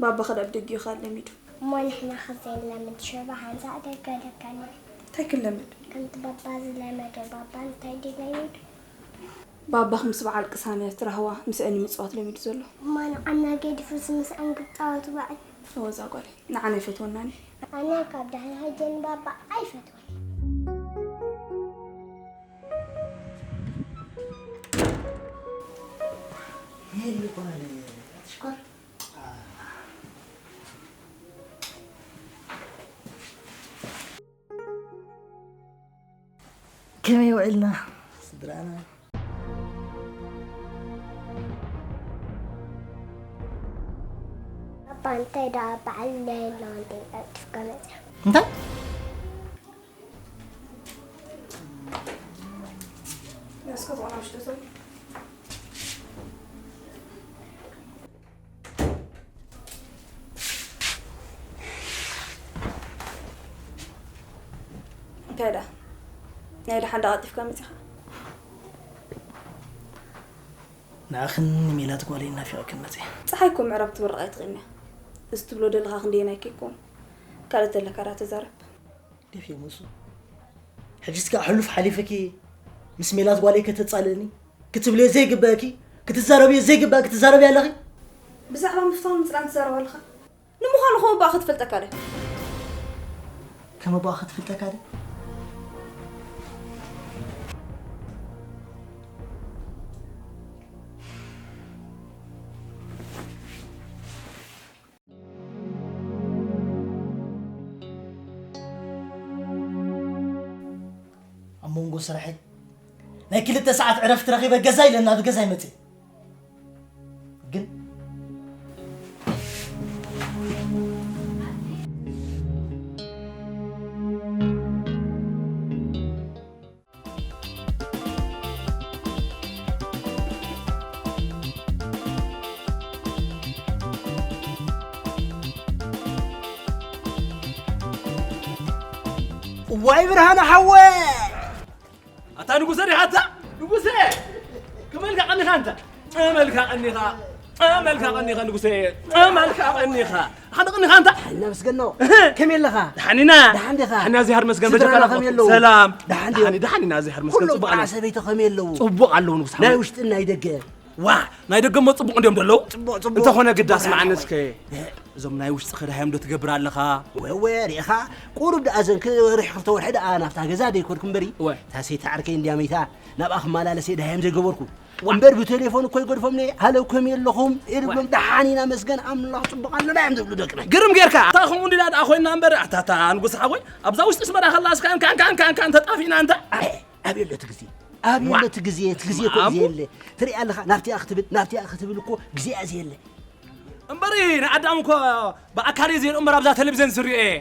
ባባ ከዳ ብደጊኡ ካል ለሚዱ። እሞ ንሕና ከዘይንለምድ ሽዑ ብሓንሳእ ደገ ደገና። እንታይ ክለምድ? ከምቲ ባባ ዝለመደ። ባባ እንታይ ድዩ ለሚዱ? ባባ ምስ በዓል ቅሳነት ራህዋ ምስአን ምፅዋት ለሚዱ ዘሎ። እሞ ንዓና ገዲፉስ ምስኣን ክፃወት ውዕል? እወ እዛ ጓለይ ንዓና ኣይፈትወናን እዩ። ኣነ ካብ ዳሕና ሕጂ ንባባ ኣይፈትወን። ሜሪ ጓል ሽኮር ከመይ ውዒልና ስድራና? ኣባ እንታይ ደኣ በዓል ናይ ኣለዋ እንታይ ቀልጢፍካ መጺኻ? እንታይ? መስኮት ቆና ውሽጢ እቶም እንታይ ደኣ ናይ ደሓን ደኣ ቀልጢፍካ መጺኻ? ንኣኽን ንሜላት ጓለይ ናፊቐክን መጺአ። ጸሓይ እኮ ምዕራብ ክትበርቕ ኣይትኽእልን እያ። እዚ ትብሎ ደለኻ ክንደየናይ ከይኮን ካልእ ተለካ ደኣ ተዛረብ። ዴፍ የሙሱ፣ ሕጂስ ከኣ ሕሉፍ ሓሊፍኪ ምስ ሜላት ጓለይ ከተጻልእኒ ክትብልዮ ዘይግበእኪ ክትዛረብዮ ዘይግበእኪ ትዛረቢ ኣለኺ። ብዛዕባ ምፍታው ምጽላም ትዛረብ ኣለኻ። ንምዃኑ ከመ ብኣ ክትፈልጠካ ደ? ከመ ብኣ ክትፈልጠካ ደ? ኣብ መንጎ ስራሐይ ናይ ክልተ ሰዓት ዕረፍቲ ረኺበ ገዛይ ኢለ ናብ ገዛይ መፅእ ግን እዋይ ብርሃነ ሓወይ ኣታ ንጉሰ ዲኻ ኣታ ንጉሰ ከመልካ ቀኒኻ ኣንታ ከመልካ ቀኒኻ ከመልካ ቀኒኻ ንጉሰ ከመልካ ቀኒኻ ሓደ ቀኒኻ ኣንታ እናመስገኖ ከመይ ኣለኻ ደሓኒና ደሓን ዲኻ ደሓን ዚሃር መስገን ስድራና በጀካ ከመይ ኣለዉ ሰላም ደሓን ድዮም ደሓን ደሓን ኢና ዚሃር መስገን ኩሎም ጽቡቕ በዓል ኣለዉ ሰበይቶ ከመይ ኣለዉ ጽቡቕ ኣለዉ ንጉስ ናይ ሓወይ ውሽጥን ናይ ደገ ዋ ናይ ደገ እሞ ጽቡቕ እንድዮም ዘለዉ ጽቡቕ ጽቡቕ እንተኾነ ግዳ ስምዓኒ እስከ እዞም ናይ ውሽጥኺ ደሃዮም ዶ ትገብር ኣለኻ? ወወ ሪኢኻ ቁሩብ ደኣ ዘን ክርሕ ክልተ ወርሒ ደኣ ናብታ ገዛ ደይኮድኩ እምበሪ እወ። እታ ሰይቲ ዓርከይ እንድያ መይታ ናብኣ ክመላለስ እየ ደሃዮም ዘይገበርኩ እምበር ብቴሌፎን እኮ ይገድፎም ነየ ሃለው ከመይ ኣለኹም እየ ድብሎም ደሓን ኢና መስገን ኣምላኽ ጽቡቕ ኣለና እዮም ዝብሉ ደቅና ግርም ጌርካ ኣታ ከምኡ እንዲና ደኣ ኮይንና እምበር ኣታታ ንጉስ ሓወይ ኣብዛ ውሽጢ ስመራ ከላ እስካን ካን ካን ካን ካን ተጣፊእና እንተ ኣበይ ኣሎ እቲ ግዜ ኣበይ ኣሎ እቲ ግዜ እቲ ግዜ እኮ እዩ ዘየለ ትርኢ ኣለኻ ናብቲኣ ክትብል ናብቲኣ ክትብል እኮ ግዜኣ ዘየለ እምበሪ ንኣዳም እኮ ብኣካል እየ ዝሪኦ እምበር ኣብዛ ቴሌቪዝን ዝሪኦ እየ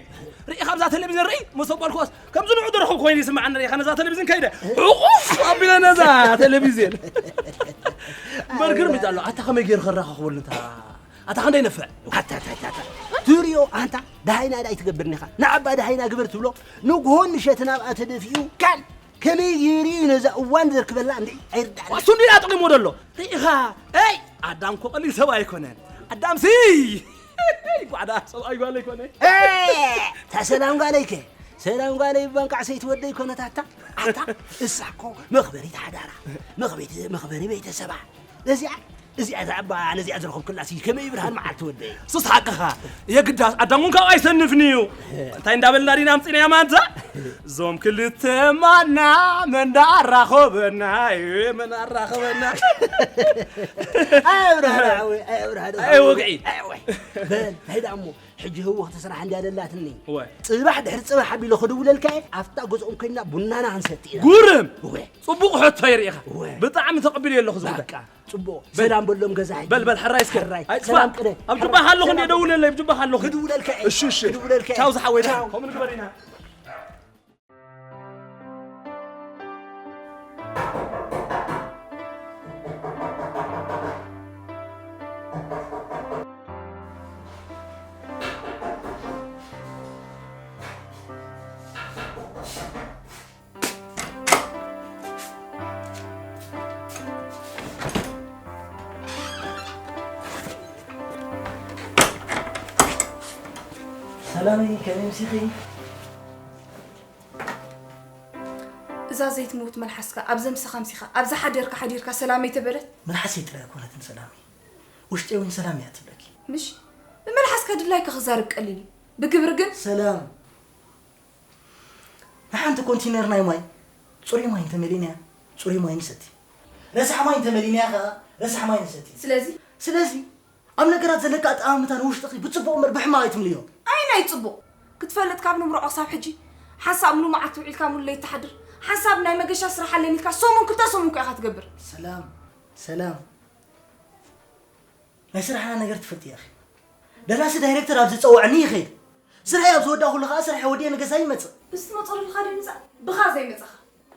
ርኢ ካብዛ ቴሌቪዝን ርኢ ምስ ኣቋልኩስ ከምዚ ንዑ ዝረኸብኩ ኮይኑ ይስምዓኒ ርኢ ነዛ ቴሌቪዝን ከይደ ዕቑፍ ኣቢለ ነዛ ቴሌቪዝን እምበር ግርም እዩ ኣሎ ኣታ ከመይ ገይሩ ክራኸኽበሉ እንታ ኣታ ክንደይ ነፍዕ ኣታ ኣታ ኣታ ትሪኦ ኣንታ ደሃይና ዳ ኣይትገብርን ኢኻ ንዓባ ደሃይና ግበር ትብሎ ንግሆን ምሸትን ኣብኣ ተደፊኡ ካል ከመይ ገይሩ እዩ ነዛ እዋን ዘርክበላ እንዲ ኣይርዳእ እሱ እንዲ ኣጥቂሞ ዘሎ ርኢኻ ኣይ ኣዳም ኮ ቀሊል ሰብ ኣይኮነን ኣዳም ሲ ጓዕዳ ሰብ ኣይጓለ ኣይኮነ እታ ሰላም ጓለይከ ሰላም ጓለይ ባንቃዕ ሰይትወደይ ኮነታታ ኣታ እሳ እኮ መኽበሪት ሓዳራ መኽበሪ ቤተሰባ ነዚኣ እዚኣ እዛ እባ ነዚኣ ዝረኸብክላ ሲ ከመይ ብርሃን መዓልቲ ወደይ ሱስ ሓቅኻ የግዳስ ኣዳም እውን ካብኣ ኣይሰንፍን እዩ እንታይ እንዳበልና ዲና ኣምፂናያ ማንዛ እዞም ክልተ ማና መን ዳ ኣራኸበና እዩ መን ኣራኸበና ኣይ ብርሃን ኣወይ ኣይ ብርሃን ኣይ ወግዒ በል ናይ ዳሞ ሕጂ ህወኽቲ ስራሕ እንድያ ደላትኒ እወ። ጽባሕ ድሕሪ ጽባሕ ኣቢለ ክድውለልካ እየ ኣብታ ገዝኦም ኮይንና ቡናና ክንሰቲ ኢና ጉርም እወ ጽቡቕ ሕቶ ይርኢኻ እወ። ብጣዕሚ ተቐቢለዮ ኣለኹ እዚ ጉዳይ በቃ ጽቡቕ ሰላም በሎም ገዛ ሕጂ በል በል ሕራይ እስከ ሕራይ። ኣይጥፋእ ሰላም ቅነ ኣብ ሕራይ። ጅባኻ ኣለኹ እንደ ደውለለይ ኣብ ጅባኻ ኣለኹ ክድውለልካ እየ እሺ እሺ ክድውለልካ እየ ቻው ዝሓወይ ቻው። ከምኡ ንግበር ኢና ሰላመይ፣ ከመይ ምሲኺ? እዛ ዘይትመውት መልሓስካ ኣብዛ ምሳኻ ምሲኻ ኣብዛ ሓደርካ ሓዲርካ ሰላመይ ተበለት። መልሓሰይ ጥራይ ኣይኮነትን ሰላመይ፣ ውሽጠይ እውን ሰላም እያ ትብለኪ። ምሽ ብመልሓስካ ድላይካ ክዛረብ ቀሊል እዩ፣ ብግብሪ ግን ሰላም። ንሓንቲ ኮንቲነር ናይ ማይ ጽሩይ ማይ እንተመሊእናያ ጽሩይ ማይ ንሰቲ፣ ረሳሕ ማይ እንተመሊእናያ ከኣ ረሳሕ ማይ ንሰቲ። ስለዚ ስለዚ ኣብ ነገራት ዘለካ ኣጠማምታ ንውሽጥኺ ብጽቡቕ እምበር ብሕማቕ ኣይትምልዮ። ኣይ ናይ ጽቡቕ ክትፈልጥ ካብ ንምርዖ ክሳብ ሕጂ ሓንሳብ ሙሉ መዓልቲ ውዒልካ ሙሉ ለይቲ ትሓድር። ሓንሳብ ናይ መገሻ ስራሕ ኣለኒ ኢልካ ሰሙን ክልተ ሰሙን እኮ ኢኻ ትገብር። ሰላም ሰላም፣ ናይ ስራሕና ነገር ትፈልጥያ ኢኺ። ደራሲ ዳይሬክተር ኣብ ዝጸውዐኒ ይኸይድ፣ ስርሐይ ኣብ ዝወዳእኩሉ ከኣ ስርሐይ ወዲኤ ንገዛይ ይመጽእ። ብዝትመጸሉ ኢኻ ደምጻ ብኻ ዘይመጸኻ።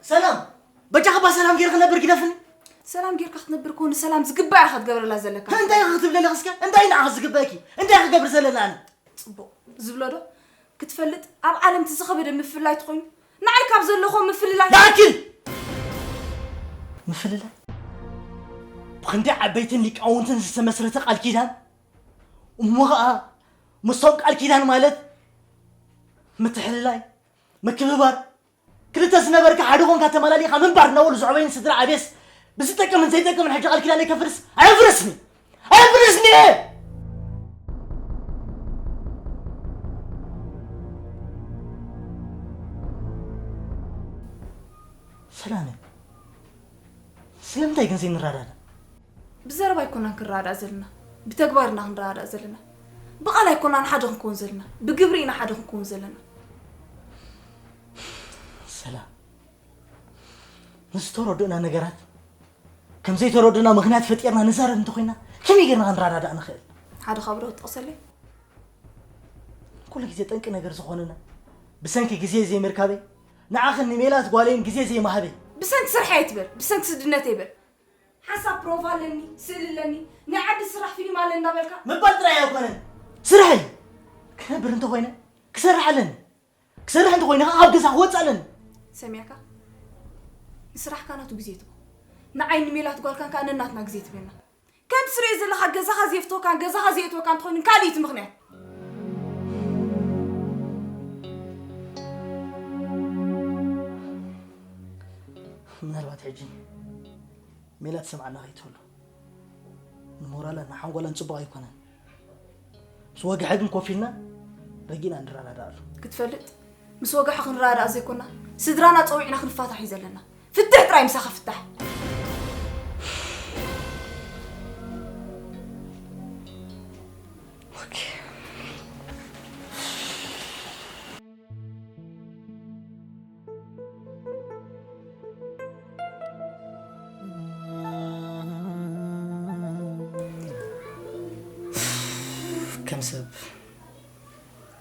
ሰላም፣ በጃኺ እባ ሰላም ጌርኪ ክነብር ግደፍኒ። ሰላም ጌርካ ክትነብር ከሆነ ሰላም ዝግባእ ኢኻ ክትገብረላ ዘለካ። እንታይ ኢኺ ክትብሊ ኣለኺ እስከ? እንታይ ንዓኺ ዝግበእኪ? እንታይ ክገብር ዘለኒ ኣነ? ጽቡቕ ዝብሎ ዶ ክትፈልጥ ኣብ ዓለም እቲ ዝኸበደ ምፍልላይ ትኾይኑ ንዓይ ካብ ዘለኹ ምፍልላይ ይኣክል! ምፍልላይ? ብኽንደይ ዓበይትን ሊቃውንትን ዝተመስረተ ቃል ኪዳን እሞ ኸኣ ምስቶም ቃል ኪዳን ማለት ምትሕልላይ፣ ምክብባር፣ ክልተ ዝነበርካ ሓደ ኾንካ ተመላሊኻ ምንባር እናበሉ ዘዕበይን ስድራ ኣቤስ ብዝጠቅምን ዘይጠቅምን ሕጂ ቃል ኪዳነይ ከፍርስ ኣየፍርስኒ! ኣየፍርስኒ! ሰላም፣ ስለምንታይ ግን ዘይንረዳዳእ? ብዘረባ ኣይኮናን ክንረዳዳእ ዘለና፣ ብተግባር ኢና ክንረዳዳእ ዘለና። ብቓል ኣይኮናን ሓደ ክንከውን ዘለና፣ ብግብሪ ኢና ሓደ ክንከውን ዘለና። ሰላም፣ ንዝተረድኡና ነገራት ከም ዘይተረድኡና ምኽንያት ፈጢርና ንዛረብ እንተኾይና ከመይ ጌርና ክንረዳዳእ ንኽእል? ሓደ ካብ ዶ ክትጠቕሰለይ? ኩሉ ግዜ ጠንቂ ነገር ዝኾነና ብሰንኪ ግዜ ዘይምርካበይ፣ ንዓኽን ንሜላት ጓለይን ግዜ ዘይምሃበይ። ብሰንኪ ስርሐይ ኣይትበል፣ ብሰንኪ ስድነተይ በል። ሓንሳብ ፕሮቫ ኣለኒ፣ ስእሊ ኣለኒ፣ ናይ ዓዲ ስራሕ ፊልም ኣለኒ እናበልካ ምባል ጥራይ ኣይኮነን። ስርሐይ ክነብር እንተኾይነ ክሰርሕ ኣለኒ። ክሰርሕ እንተኾይነ ከዓ ካብ ገዛ ክወፅእ ኣለኒ። ሰሚዕካ? ንስራሕካ ናቱ ግዜ ትቦ። ንዓይ ንሜላት ጓልካን ከዓ ነናትና ግዜ ትበና። ከም ትሪኦ ዘለኻ ገዛኻ ዘየፍተወካን ገዛኻ ዘየእትወካን እንተኾይኑ ካልእ እቲ ምኽንያት። ምናልባት ሕጂ ሜላት ትሰምዓና ከይትህሉ። ንሞራላን ንሓንጎላን ጽቡቕ ኣይኮነን። ምስ ወግሐ ግን ኮፍ ኢልና ረጊእና ንረዳዳኣሉ። ክትፈልጥ፣ ምስ ወግሐ ክንረዳዳእ ዘይኮና፣ ስድራና ጸዊዕና ክንፋታሕ እዩ ዘለና። ፍትሕ ጥራይ ምሳኻ ፍታሕ። ኦኬ። ከም ሰብ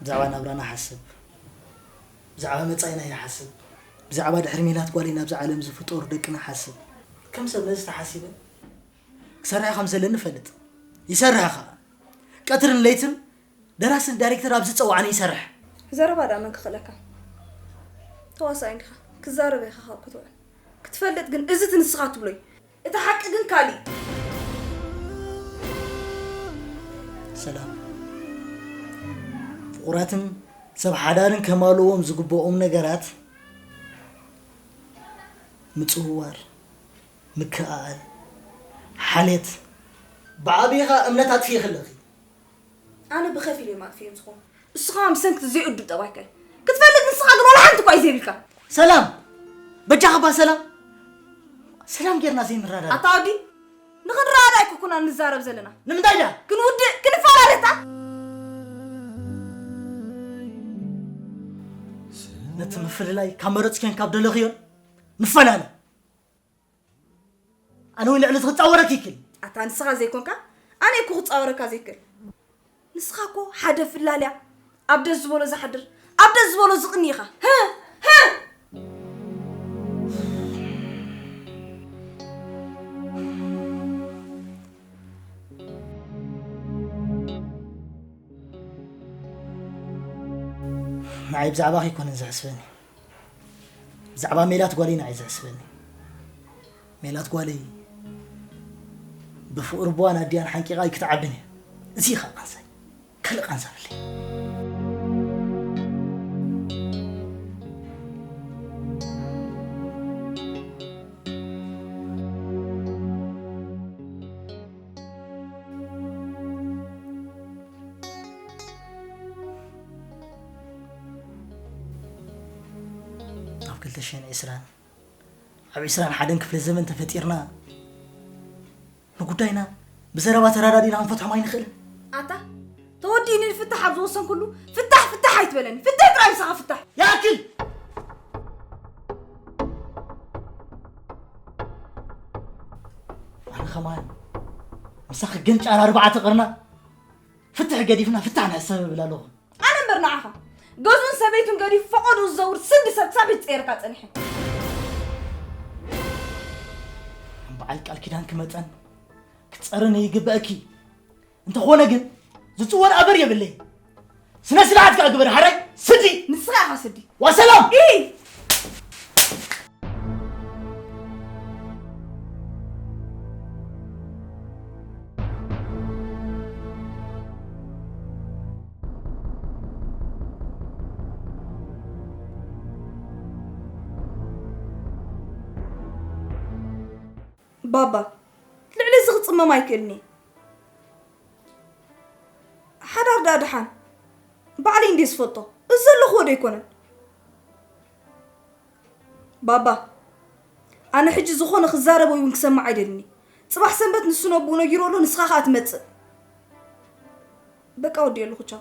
ብዛዕባ ናብራና ሓስብ፣ ብዛዕባ መጻኢና ይሓስብ፣ ብዛዕባ ድሕሪ ሜላት ጓለይ ናብዛ ዓለም ዝፍጠሩ ደቅና ሓስብ። ከም ሰብ ነዚ ተሓሲበ ክሰርሕ ከም ዘለኒ እፈልጥ። ይሰርሕ ኸኣ። ቀትርን ለይትን ደራስን ዳይሬክተር ኣብ ዝጸውዓኒ ይሰርሕ። ዘረባ ደኣ መን ክኽእለካ? ተዋሳኣይ እንዲኻ። ክዛረብ ኢኻ ካብ ክትውዕል። ክትፈልጥ ግን እዚ እቲ ንስኻ ትብሎ እዩ። እቲ ሓቂ ግን ካልእ እዩ። ሰላም። ፍቑራትን ሰብ ሓዳርን ከማልእዎም ዝግብኦም ነገራት ምጽውዋር፣ ምክእኣል፣ ሓልየት። ብዓቢኻ እምነት ኣጥፊእኺ ኣለኺ። ኣነ ብኸፊል እዮም ኣጥፊኦም ዝኾኑ። እስኻ ብሰንኪ ዘይእዱብ ጠባይካ እዩ። ክትፈልጥ ንስኻ ግን ዋላ ሓንቲ እኳ እዩ ዘይብልካ። ሰላም! በጃኻ እባ ሰላም! ሰላም ጌርና ዘይንረዳዳእ። ኣታ ወዲ፣ ንኽንረዳዳእ ኣይኮና ንዛረብ ዘለና። ንምንታይ ደኣ? ክንውድእ፣ ክንፈላለ እታ። ነቲ ምፍልላይ ካብ መረጽክዮን ካብ ደለኽዮን ንፈላለ። ኣነ እውን ልዕሊ እዚ ክጻወረኪ ይክል። ኣታ ንስኻ ዘይኮንካ፣ ኣነ እኮ ክጻወረካ ዘይክል። ንስኻ እኮ ሓደ ፍላልያ፣ ኣብ ደስ ዝበሎ ዝሓድር፣ ኣብ ደስ ዝበሎ ዝቕኒ ኢኻ። ህ! ህ! ንዓይ ብዛዕባኺ ኣይኮነን ዘሕስበኒ። ብዛዕባ ሜላት ጓለይ ንዓይ ዘሕስበኒ። ሜላት ጓለይ ብፍቕሪ ብዋን ኣዲኣን ሓንቂቓ ኣይክትዓብን እያ። እዚ ኢኻ ቃንሳይ። ካልእ ቃንዛ የብለይ። ክልተ ሽሕን ዕስራን ኣብ ዕስራን ሓደን ክፍለ ዘመን ተፈጢርና ንጉዳይና ብዘረባ ተረዳዲና ክንፈትሖም ኣይንኽእልን? ኣታ ተወዲእኒ ፍታሕ ኣብ ዝወሰንኩሉ ፍታሕ ፍታሕ ኣይትበለኒ። ፍታሕ ጥራይ ምሳኻ ፍታሕ። ይኣክል! ኣነ ከማን ምሳኺ ገንጫና ኣርባዕተ ቀርና ፍትሕ ገዲፍና ፍታሕ ንሕሰብ እብል ኣለኹ። ኣነ እምበር ንዓኻ ገዝኡን ሰበይቱን ገዲፉ ፈቐድኡ ዝዘውር ስዲ ሰብ ክሳብ ሕጂ ጸይርካ ጸኒሐ። ከም በዓል ቃል ኪዳንኪ መጠን ክትጸርኒ ይግበእኪ። እንተኾነ ግን ዝጽወር ኣበር የብለይ። ስነ ስርዓት ከኣ ግበር ሓራይ ስዲ። ንስኻ ኢኻ ስዲ። ወሰላም። ኢ ባባ፣ ልዕሊ እዚ ክጽመም ኣይክእልን እየ። ሓዳር ደኣ ደሓን ባዕለይ እንድየ ዝፈልጦ። እዚ ዘለኽዎ ዶ ኣይኮነን? ባባ፣ ኣነ ሕጂ ዝኾነ ክዛረብ ወይ እውን ክሰምዕ ኣይደልን እየ። ጽባሕ ሰንበት ንሱ ነቦኡ ነጊሩ ኣሎ፣ ንስኻ ከኣ ትመጽእ። በቃ ወዲኤ ኣለኹ፣ ቻው።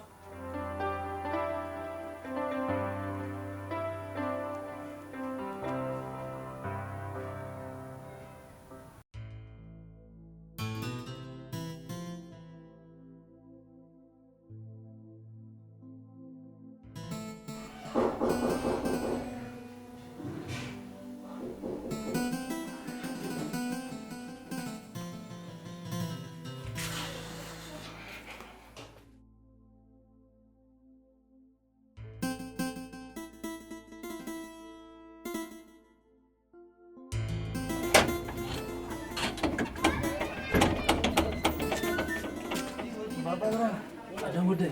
ኣዳም ወደይ፣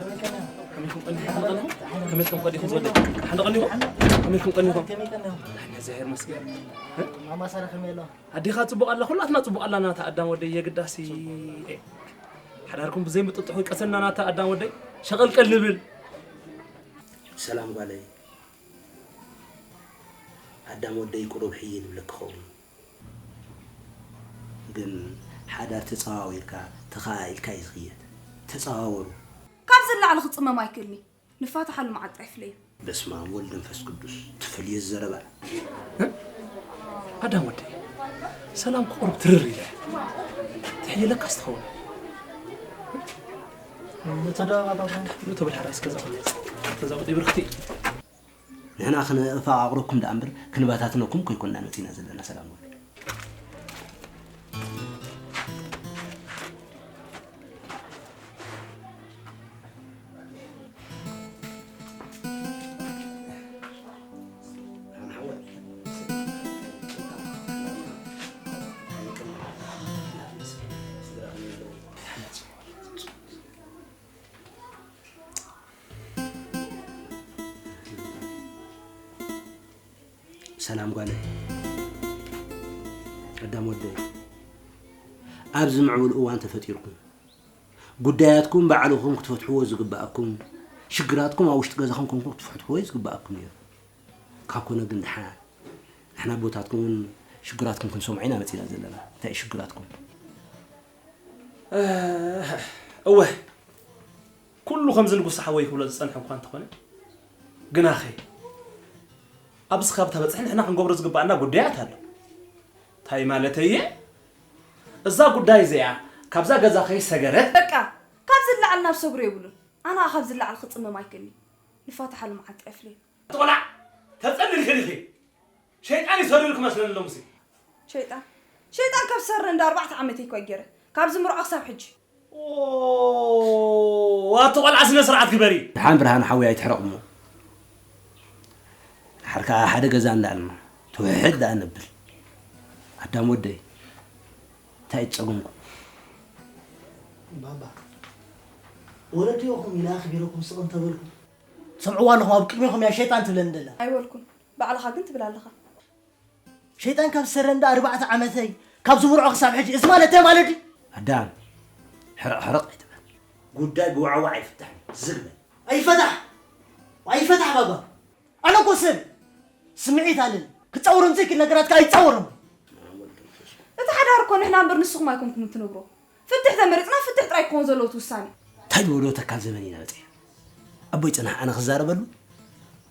ከመይኩም ቀኒኹም? ከመይኩም ቀኒኹም? ወደይ፣ ሓንደ ቀኒኹም? ከመይኩም ቀኒኹም? ኣሕና እግዚኣብሔር ይመስገን። እ? ማማ ሳራ ከመይ ኣለዋ? ኣዴኻ ጽቡቕ ኣላ? ኩላትና ጽቡቕ ኣላና። እታ ኣዳም ወደይ የግዳሲ፣ እ፣ ሓዳርኩም ብዘይ ምጥጥሑ ይቀሰና። ናታ ኣዳም ወደይ ሸቐልቀል ንብል። ሰላም ጓለይ። ኣዳም ወደይ ቁሩብ ሕይ ንብለኪ ኸውን። ግን ሓዳር ተጸዋዊርካ ተኸኣኢልካ እዩ ዝኽየድ። ተጸዋወሩ። ካብዚ ንላዕሊ ክጽመም ኣይክእልኒ። ንፋታሓሉ መዓልቲ ኣይፍለዩ። በስመ ኣብ ወልድ መንፈስ ቅዱስ። ትፈልዮ ዘረባ። ኣዳም ወደይ፣ ሰላም ክቁርብ ትርር ኢለ። ትሕየለካስ ትኸውን። ንተደባባባ ንተብል ሓራስ ገዛ ኹሉ። ገዛ ወደይ ብርክቲ። ንሕና ክነፋቓቕረኩም ደኣ እምበር ክንበታትነኩም ኮይኮንና መጺና ዘለና። ሰላም ወደይ። ሰላም ጓለይ፣ ኣዳም ወደይ፣ ኣብዚ ምዕቡል እዋን ተፈጢርኩም፣ ጉዳያትኩም ባዕልኹም ክትፈትሕዎ ዝግብኣኩም፣ ሽግራትኩም ኣብ ውሽጢ ገዛኹም ኮንኩም ክትፈትሕዎ ዝግብኣኩም ነይሩ። ካብ ኮነ ግን ደሓን፣ ንሕና ኣቦታትኩም እውን ሽግራትኩም ክንሰምዖ ኢና መጺና ዘለና። እንታይ እዩ ሽግራትኩም? እህ፣ እወ፣ ኩሉ ከምዚ ንጉስ ሓወይ ክብሎ ዝጸንሐ እኳ እንተኾነ፣ ግናኸ ኣብዚ ካብ ተበጽሐ ንሕና ክንገብሮ ዝግባኣና ጉዳያት ኣሎ። እንታይ ማለተይ እየ? እዛ ጉዳይ እዚኣ ካብዛ ገዛ ከይሰገረት በቃ፣ ካብዚ ንላዕሊ ናብ ሰግሮ የብሉን። ኣነ ኸኣ ካብዚ ንላዕሊ ክጽመም ኣይክእልን'የ። ንፋታሓሉ መዓልቲ ኣይፍለዩ። ኣቲ ቆልዓ፣ ተጸልልኪ ዲኺ? ሸይጣን ይሰሪሩ ክመስለኒ ኣሎ ሙሴ። ሸይጣን? ሸይጣን ካብ ዝሰረ እንዳ ኣርባዕተ ዓመተይ እኳ ገይረ። ካብ ዝምርዖ ክሳብ ሕጂ። ኦ፣ ኣቲ ቆልዓ ስነ ስርዓት ግበሪ። ደሓን ብርሃን ሓወይ ኣይትሕረቕ እሞ። ደሓር ከኣ ሓደ ገዛ እንዳኣልና ትውሕድ ደኣ ነብል። ኣዳም ወደይ፣ እንታይ እዩ ጸገምኩም? ባባ፣ ወለዲኹም ኢለ ኣኽቢረኩም ስቕ እንተበልኩም። ትሰምዕዋ ኣለኹም፣ ኣብ ቅድሜኹም እያ ሸይጣን ትብለኒ ዘላ። ኣይበልኩን፣ ባዕልኻ ግን ትብል ኣለኻ። ሸይጣን ካብ ዝሰረ እንዳ ኣርባዕተ ዓመተይ፣ ካብ ዝምርዖ ክሳብ ሕጂ፣ እዚ ማለት እንታይ ማለት እዩ? ኣዳም፣ ሕርቕ ሕርቕ ኣይትበል። ጉዳይ ብዋዕዋዕ ኣይፍታሕን፣ ዝግ በል። ኣይፈታሕ! ኣይፈታሕ ባባ! ኣነ እኮ ሰብ! ስምዒት ኣለን። ክጻወሮም ዘይክእል ነገራት ከኣ ይጻወሮም። እቲ ሓዳር እኮ ንሕና እምበር ንስኹም ኣይኮንኩም እትነብሮ። ፍትሕ ተመሪጽና ፍትሕ ጥራይ ክኾን ዘለዎ እቲ ውሳኔ። እንታይ ዝበሎ ተካል ዘመን ኢና በጺሕና። ኣቦይ ጽናሕ ኣነ ክዛረበሉ?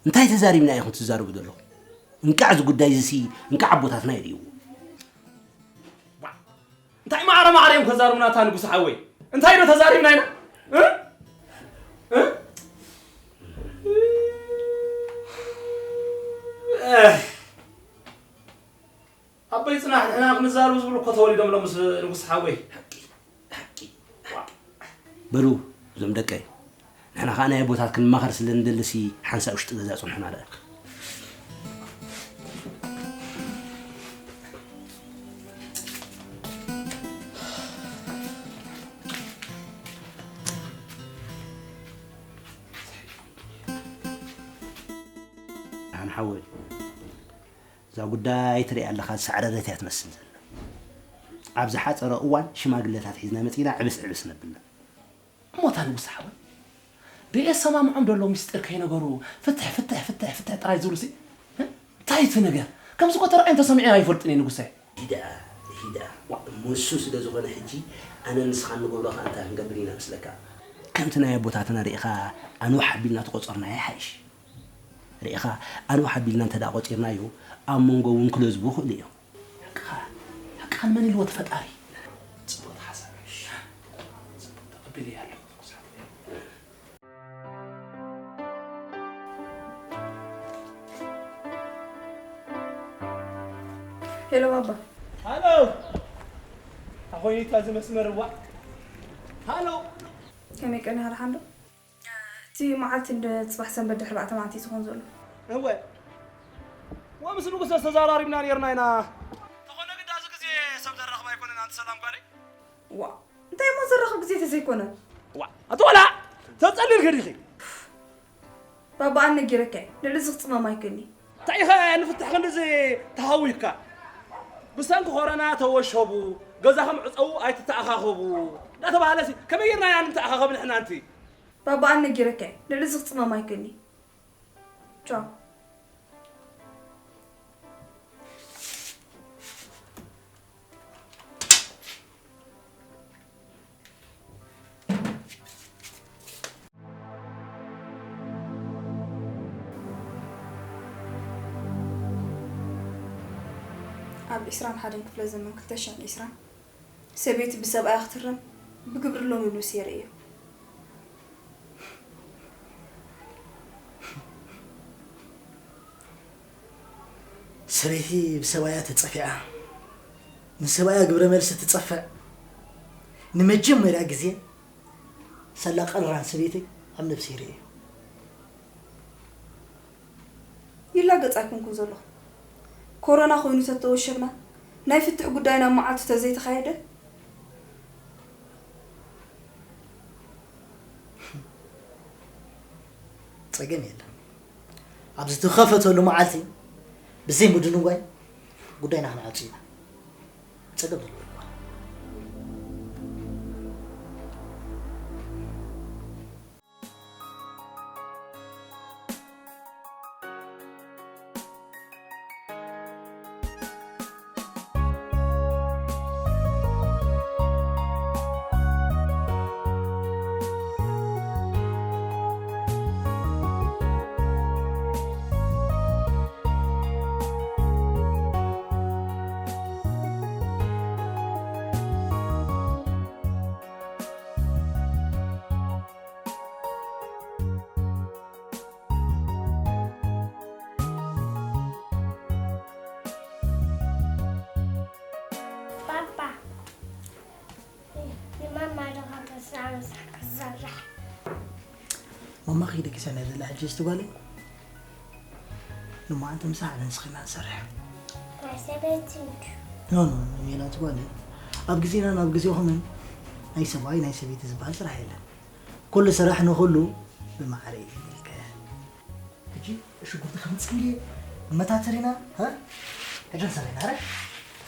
እንታይ ተዛሪብና ኢኹም ትዛረቡ ዘለኹም? እንቃዕ እዚ ጉዳይ እዚ ሲ እንቃዕ ኣቦታትና ይርእይዎ። እንታይ ማዕረ ማዕረ እዮም ከዛርቡና እታ ንጉስ ሓወይ? እንታይ ዶ ተዛሪብና ኢና? እ? እ? ኣቦይ ጽናሕ ንሕና ክንዛረብ ዝብሉ እኮ ተወሊዶም ኣለዉ ምስ ንጉስ ሓወይ። ሓቂ፣ ሓቂ፣ ሓቂ። በሉ እዞም ደቀይ፣ ንሕና ኸኣ ናይ ኣቦታት ክንማኸር ስለ እንደልሲ ሓንሳእ ውሽጢ ገዛ ጽንሑና ደኣ። ኣነ ሓወይ፣ እዛ ጉዳይ ትሪኣ ኣለኻ ዝሰዕረረት እያ ትመስል ዘላ። ኣብ ዝሓጸረ እዋን ሽማግለታት ሒዝና መጺና ዕብስ ዕብስ ነብላ። እሞ እታ ንጉስ ሓወይ፣ ብኤሰማምዖም ደሎ ምስጢር ከይነገሩ ፍትሕ ፍትሕ ፍትሕ ፍትሕ ጥራይ ዝብሉ ሲ እንታይ እቲ ነገር? ከምዚ እኮ ተራእዮም ተሰሚዑ ኣይፈልጥን እየ ንጉሰይ። ሂዳ ሂዳ እሞ እሱ ስለ ዝኾነ ሕጂ ኣነ ንስኻ እንገብሮ ከኣ እንታይ ክንገብር ኢና መስለካ? ከምቲ ናይ ኣቦታትና ርኢኻ ኣንዋሕ ኣቢልና ተቆጸርና ይሓይሽ። ርኢኻ ኣንዋሕ ኣቢልና እንተ ደኣ ቆጺርናዮ ኣብ መንጎ እውን ክለዝቡ ይኽእሉ እዮም። ሓቅኻ ሓቅኻ ንመን ኢልዎ እቲ ፈጣሪ? ጽቡቕ ሓሳብ። ጽቡቕ ተቐቢለያ ኣለኹ። ሄሎ ባባ። ሃሎ። ኣኾይታ እዚ መስመር እዋ። ሃሎ። ከመይ ቀኒኻ ደሓን ዶ? እቲ መዓልቲ እንደ ጽባሕ ሰንበት ድሕሪ ኣርባዕተ መዓልቲ እዩ ዝኸውን ዘሎ። እወ። ወምስ ንጉሰ ተዛራሪብና ነርና ኢና። ተኾነ ግዳ እዚ ግዜ ሰብ ዘራኽብ ኣይኮነን ኣንቲ ሰላም ጓለይ። ዋ እንታይ እሞ ዘራኽብ ግዜ ተዘይኮነ። ዋ ኣቲ ቆልዓ ተጸሊልኪ ዲኺ? ባባ ኣነ ነጊረካ እየ ልዕሊ እዚ ክጽመም ኣይክእልኒ። እንታይ ኢኸ ንፍትሕ ክንድዚ ተሃዊኽካ? ብሰንኪ ኮረና ተወሸቡ፣ ገዛኹም ዕጸዉ ኣይትተኣኻኸቡ እንዳተባህለሲ ከመይ ጌርና ኢና ንተኣኻኸብ ንሕና ኣንቲ? ባባ ኣነ ነጊረካ እየ ልዕሊ እዚ ክጽመም ኣይክእልኒ። ቻው። ኣብ ዕስራን ሓደን ክፍለ ዘመን ክልተ ሽሕን ዕስራን ሰበይቲ ብሰብኣያ ክትህረም ብግብሪ ሎሚ ሉሲ የርእዮ። ሰበይቲ ብሰብኣያ ተጸፊዓ ንሰብኣያ ግብረ መልሲ ትጸፍዕ ንመጀመርያ ግዜ ሳላ ቀራን ሰበይተይ ኣብ ነብሰይ ርእየ። ይላገጽ ኣይኮንኩን ዘለኹ። ኮሮና ኮይኑ ተተወሸብና ናይ ፍትሕ ጉዳይና መዓልቱ ተዘይተኻየደ። ጸገም የለን። ኣብ ዝተኸፈተሉ መዓልቲ ብዘይ ምድንጓይ ጉዳይና ክንዓጹ ኢና። ጸገም ዘለዎ ኣይኮነን። ባባ ንማማ ዶ ካብ ተስራ ምሳሕ ክሰርሕ? ማማ ከይደ ኪሳ ናይ ዘላ ሕጂ ዝትጓለ ንማዓንተ ምሳሕ ኣነ ንስኺና ንሰርሕ። ናይ ሰበይቲ እንዱ። ኖ ኖ ኖ ሜላት ጓለ ኣብ ግዜና ናብ ግዜኹምን ናይ ሰብኣይ ናይ ሰበይቲ ዝበሃል ስራሕ የለን። ኩሉ ስራሕ ንኹሉ ብማዕረ እዩ ዝምልከት። ሕጂ ሽጉርቲ ከምጽእ እየ መታተሪና ሀ ሕጂ ንሰሪና ኣረ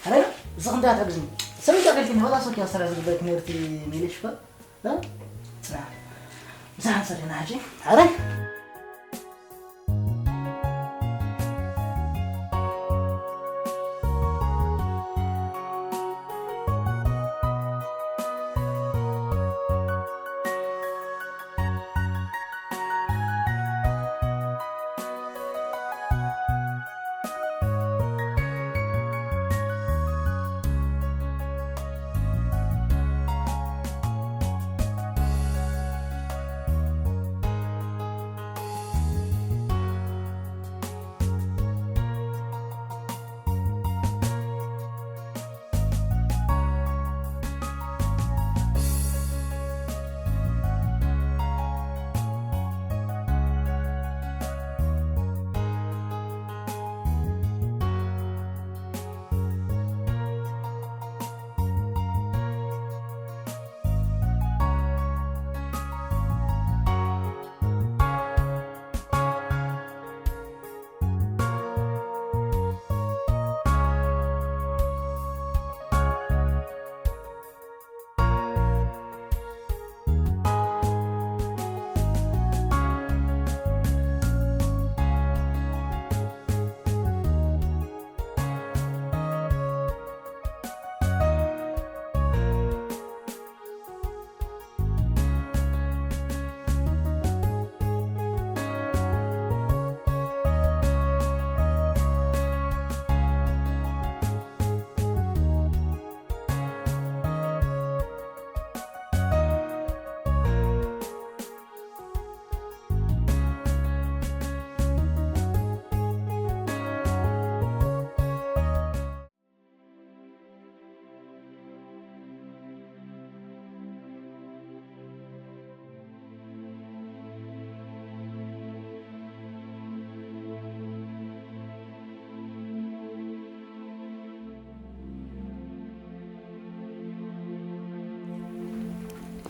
ኣረ እዚ ክንዳ ትሕግዝኒ ሰበይታ ገልኪ ንኸላ ሶኪ ኣሰራ ዝግበርክ ነበርቲ ሜሌሽ ፈ ሀ ጽና ምሳሕ ንሰሪና ሕጂ ኣረ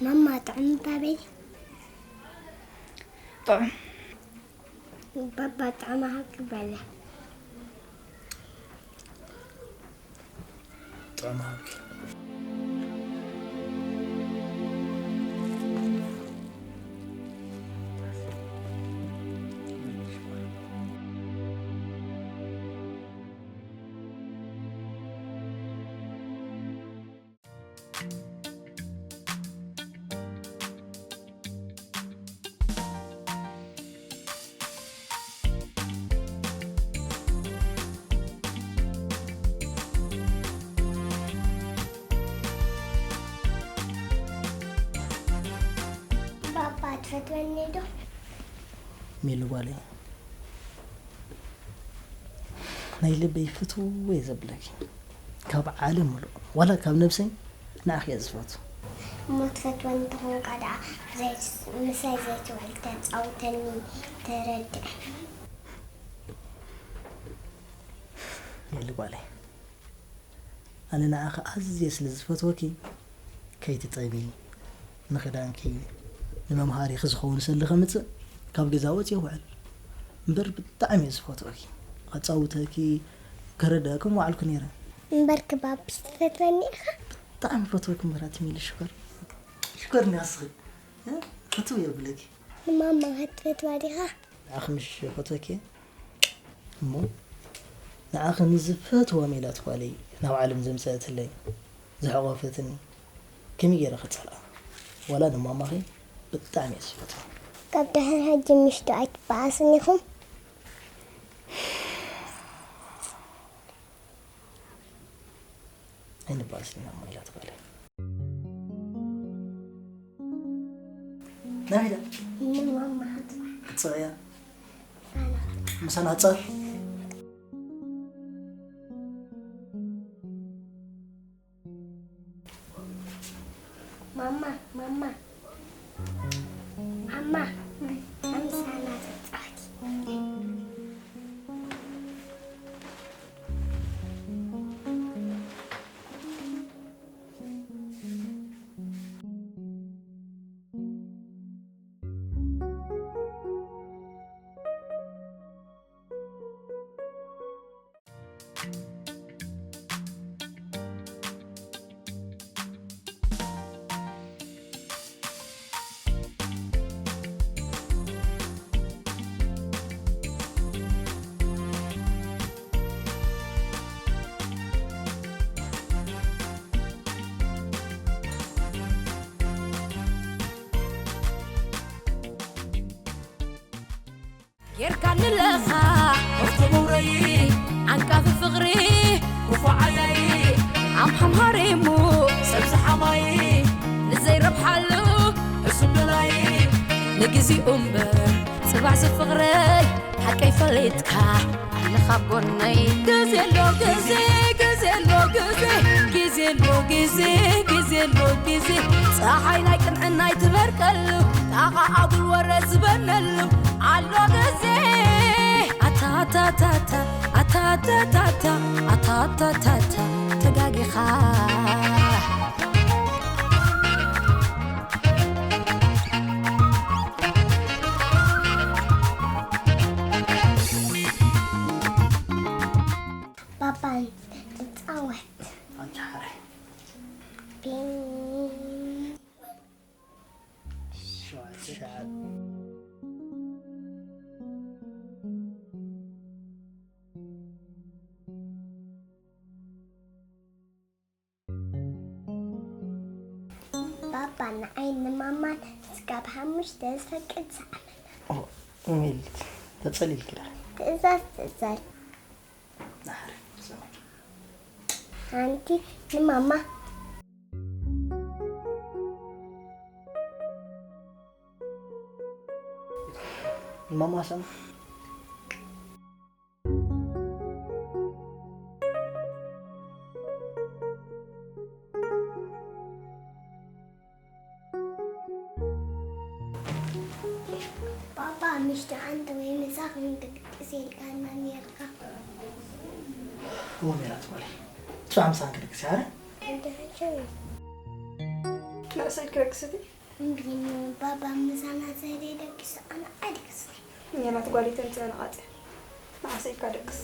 ማማ ጥዑም ባበይ? ጥዑም። ባባ ጥዑም ሃብኪ በለ። ጥዑም ሃብኪ። ባባ ትፈትወኒ ዶ? ሚሉ ጓለይ፣ ናይ ልበይ ፍትው እየ ዘብለኪ። ካብ ዓለም ሙሉእ፣ ዋላ ካብ ነብሰይ ንዓኺ እየ ዝፈቱ። እሞ ትፈትወኒ እንተኾንካ ደኣ ዘይ-፣ ምሳይ ዘይትውዕል ተጻውተኒ፣ ተረድኣኒ። ሚሉ ጓለይ፣ ኣነ ንዓኺ ኣዝየ ስለ ዝፈትወኪ፣ ከይትጠሚ፣ ንኽዳንኪ፣ ንመምሃሪኺ ዝኸውን ሰሊ ከምጽእ ካብ ገዛ ወጽየ ውዕል። እምበር ብጣዕሚ እየ ዝፈትወኪ። ከጻውተኪ፣ ከረድኣኪ ምወዓልኩ ነይረ። እምበር ክባብስ ትፈትወኒ ኢኻ? ብጣዕሚ ፈትወኪ እምበር ኣቲ ሚሊ ሽኮር። ሽኮር ንስኺ፣ እ? ፍትው የብለኪ። ንማማ ከ ትፈትዋ ዲኻ? ንዓኺ ምሽ ፈትወኪ እየ። እሞ ንዓኺ ንዝፈትዋ ሜላት ጓለይ ናብ ዓለም ዘምጸአትለይ፣ ዝሓቖፈትኒ፣ ከመይ ገይረ ክጸልኣ? ዋላ ንማማኺ ብጣዕሚ እየ ዝፈትዋ። ካብ ድሕሪ ሕጂ ምሽ ዶ ኣይትበኣሱን ኢኹም? ኣይንበኣስን ኢና እሞ ኢላ ትበለ። ናበይ ኢላ? ንማማ ክትጽበያ። ምሳና ክትጻወት? ማማ፣ ማማ፣ ማማ፣ ምሳና ትጻወቲ። ጌርካኒ ለኻ ወፍቲ መውረዪ ዓንቃፊ ፍቕሪ ክፉዓያይ ኣምሓምሃሪሙ ሰብ ዝሓማይ ንዘይረብሓሉ ሕሱም ደላይ ንግዚኡ እምበር ጽባሕ ዝፍቕረይ ሓቀይ ፈሊጥካ ኣለኻ ኣብ ጎነይ። ግዜ ኣሎ ግዜ፣ ግዜ ኣሎ ግዜ፣ ግዜ ኣሎ ግዜ፣ ግዜ ኣሎ ግዜ። ጸሓይ ናይ ቅንዕና ይትበርቀሉ፣ ጣቓ ኣጉል ወረ ዝበነሉ ኣሎ ግዜ። ኣታታታታ፣ ኣታታታታ፣ ኣታታታታ፣ ተጋጊኻ። ባባ ንጻወት። ኣንቺ ሓራይ። ቢኒ። ሸውዓተ ሸዓት። ባባ ንዓይ ንማማን ስጋብ ሓሙሽተ ዝፈቅድ ሰዓመና። ኦ፣ ሚልት፣ ተጸሊልኪ ዲኺ? ትእዛዝ፣ ትእዛዝ። ናሕሪ፣ ሰማይ። ሓንቲ ንማማ። ንማማ ሰም። ባባ፣ ምሽቱ ሓንቲ ወይ ምሳ ክንድቅስ ኢልካና ነርካ። እወ፣ ሜላት ጓለይ። ጽባሕ ምሳን ክድቅስ እየ፣ ኣረ? እንድሕር ሸው። ንእሰይ ክደቅስ እቲ እንዲን ባባ ምሳና ዘይደቅስ ኣነ ኣይደቅስ። ሜላት ጓለይ ተምፅእ ንቓፅያ። ንዓሰይ ኢልካ ደቅስ።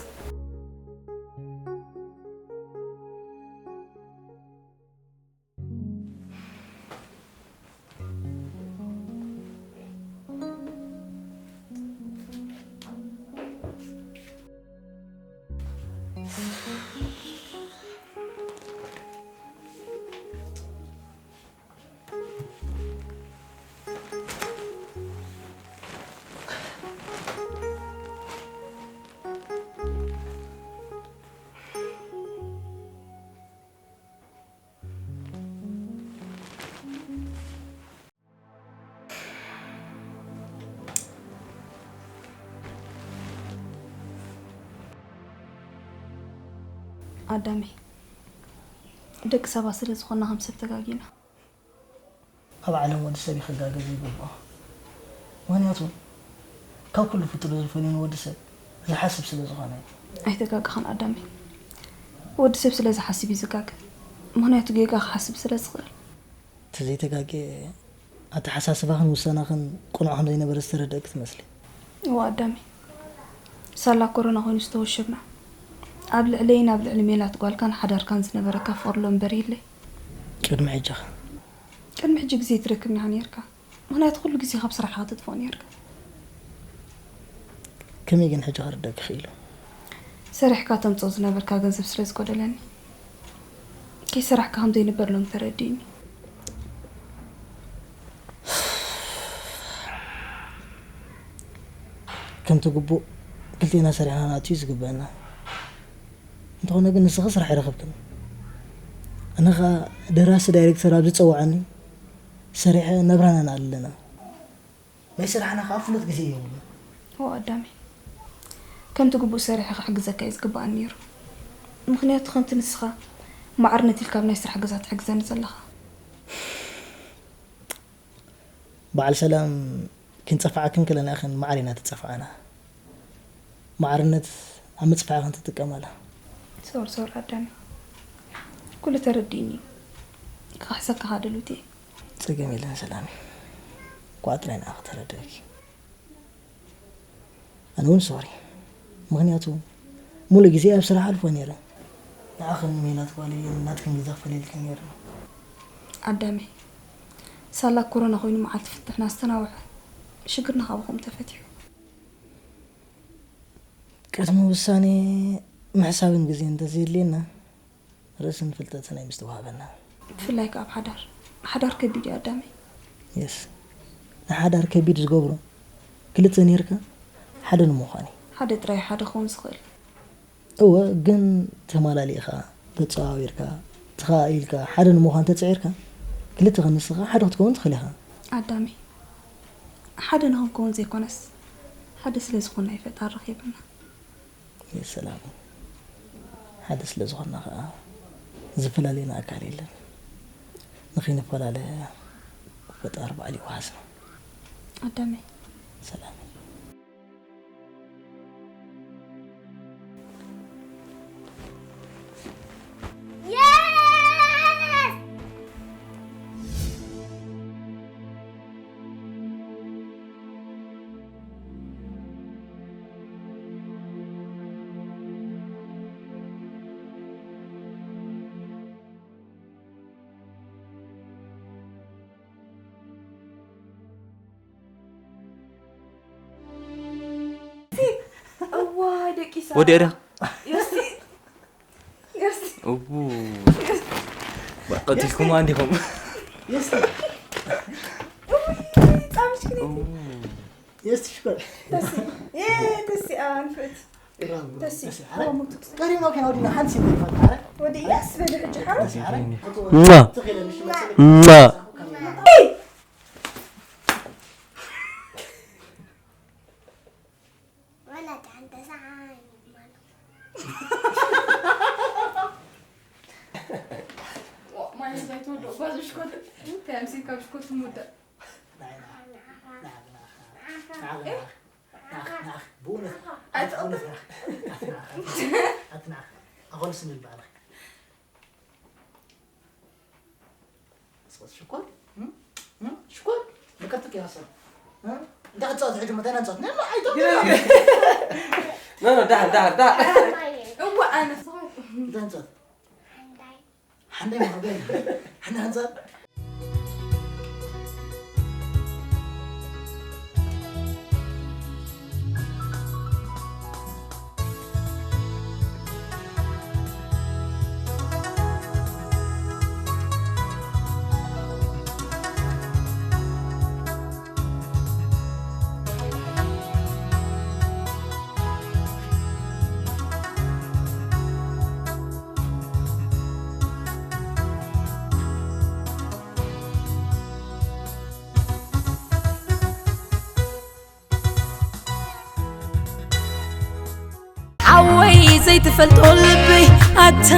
ኣዳመይ፣ ደቂ ሰባት ስለ ዝኾንና ከም ሰብ ተጋጊና። ኣብ ዓለም ወዲ ሰብ እዩ ክጋገ ዘይግብኦ። ምኽንያቱ ካብ ኩሉ ፍጡር ዝፈልዮ ንወዲ ሰብ ዝሓስብ ስለ ዝኾነ እዩ። ኣይተጋገኻን ኣዳመይ። ወዲ ሰብ ስለ ዝሓስብ እዩ ዝጋገ። ምኽንያቱ ጌጋ ክሓስብ ስለ ዝኽእል። እቲ ዘይተጋገ ኣተሓሳስባኽን ውሳናኽን ቅኑዕ ከም ዘይነበረ ዝተረደእኪ ትመስሊ። እወ ኣዳመይ፣ ሳላ ኮሮና ኮይኑ ዝተወሸብና ኣብ ልዕለይን ኣብ ልዕሊ ሜላት ጓልካን ሓዳርካን ዝነበረካ ፍቕሪ ሎምበር የለይ። ቅድሚ ሕጂ ኸ? ቅድሚ ሕጂ ግዜ ትረክብኒ ኢኻ ነይርካ፣ ምኽንያቱ ኩሉ ግዜ ካብ ስራሕኻ ትጥፍኦ ነይርካ። ከመይ ግን ሕጂ ክርደእኪ ክኢሉ? ሰሪሕካ ተምፅኦ ዝነበርካ ገንዘብ ስለ ዝጎደለኒ ከይሰራሕካ ከም ዘይንበር ሎም ተረዲእኒ። ከምቲ ግቡእ ክልቴና ሰሪሕና ንኣቱ እዩ ዝግበአና። እንተኾነ ግን ንስኺ ስራሕ ኣይረኸብክን። ኣነ ኸኣ ደራሲ ዳይሬክተር ኣብ ዝጸውዓኒ ሰሪሐ ናብራና ንኣሊ ኣለና። ናይ ስራሕና ኸኣ ፍሉጥ ግዜ የብሉን። እወ ኣዳመይ፣ ከምቲ ግቡእ ሰሪሐ ክሕግዘካ እዩ ዝግበኣኒ ነይሩ። ምኽንያቱ ከምቲ ንስኻ ማዕርነት ኢልካ ኣብ ናይ ስራሕ ገዛ ትሕግዘኒ ዘለኻ። በዓል ሰላም ክንጸፍዓክን ከለና ኢኽን ማዕር ኢና ትጸፍዓና። ማዕርነት ኣብ ምጽፋዕኽን ትጥቀማላ። ሶሪ ሶሪ ኣዳመይ፣ ኩሉ ተረዲእኒ እዩ። ክኽሕሰካ ኸኣ ድሉት እየ። ጸገም የለን ሰላመይ፣ እኳ ጥራይ ንዓኺ ተረድእኪ። ኣነ እውን ሶሪ፣ ምኽንያቱ ሙሉእ ግዜይ ኣብ ስራሕ ኣሕልፎ ነይረ። ንዓኽን ንሜላት ጓለይን ናትክን ግዜ ክፈልየልክን ነይሩኒ። ኣዳመይ፣ ሳላ ኮሮና ኮይኑ መዓልቲ ፍትሕና ዝተናውሐ ሽግርና ካብ ከምኡ ተፈቲሑ። ቅድሚ ውሳኔ ምሕሳብን ግዜን እንተዘየድልየና ርእስን ፍልጠትን ኣይምስተዋሃበና። ብፍላይ ከኣ ኣብ ሓዳር። ሓዳር ከቢድ እዩ ኣዳመይ። የስ ንሓዳር ከቢድ ዝገብሮ ክልተ ኔርካ ሓደ ንምዃን እዩ። ሓደ ጥራይ ሓደ ክኸውን ዝኽእል። እወ ግን ተማላሊእኻ ተጸዋዊርካ ተኸኣኢልካ ሓደ ንምዃን ተጸዒርካ ክልተ ክንስኻ ሓደ ክትከውን ትኽእል ኢኻ። ኣዳመይ ሓደ ንኽንከውን ዘይኮነስ ሓደ ስለ ዝኾንና እዩ ፈጣሪ ረኺብና። የሰላም ሓደ ስለ ዝኾንና ኸዓ ዝፈላልየና ኣካል የለን። ንኸይንፈላለ ፈጣሪ ባዕሉ ይውሓስና። ኣዳመይ ሰላም ወዲአ ዳ ቀቲልኩማ እንዲኹም። ብእውነት ኣትናኽ ኣትናኽ ኣትናኽ ኣኾልስ ንልባዕልኽ ስቆት ሽኮር ሽኮር ንቀጥቅ ያሰብ እንዳ ጻት ሕጅ መታና ጻት ነላ ኣይቶ ኖ ኖ ዳር ዳር ዳር እዋ ኣነ እንዳ ጻት ሓንዳይ ማገይ ሓንዳ ጻት ሓወይ ዘይትፈልጦ ልበይ ኣታ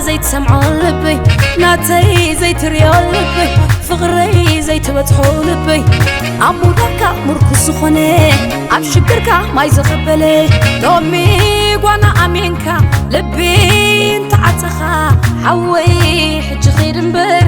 ዘይትሰምዖ ልበይ ናተይ ዘይትሪኦ ልበይ ፍቕረይ ዘይትበጽሖ ልበይ ኣብ ሙዳካ ምርኩስ ዝኾነ ኣብ ሽግርካ ማይ ዘቐበለ ሎሚ ጓና ኣሜንካ ልቢ እንተዓጸኻ ሓወይ ሕጂ ኺድ እምበር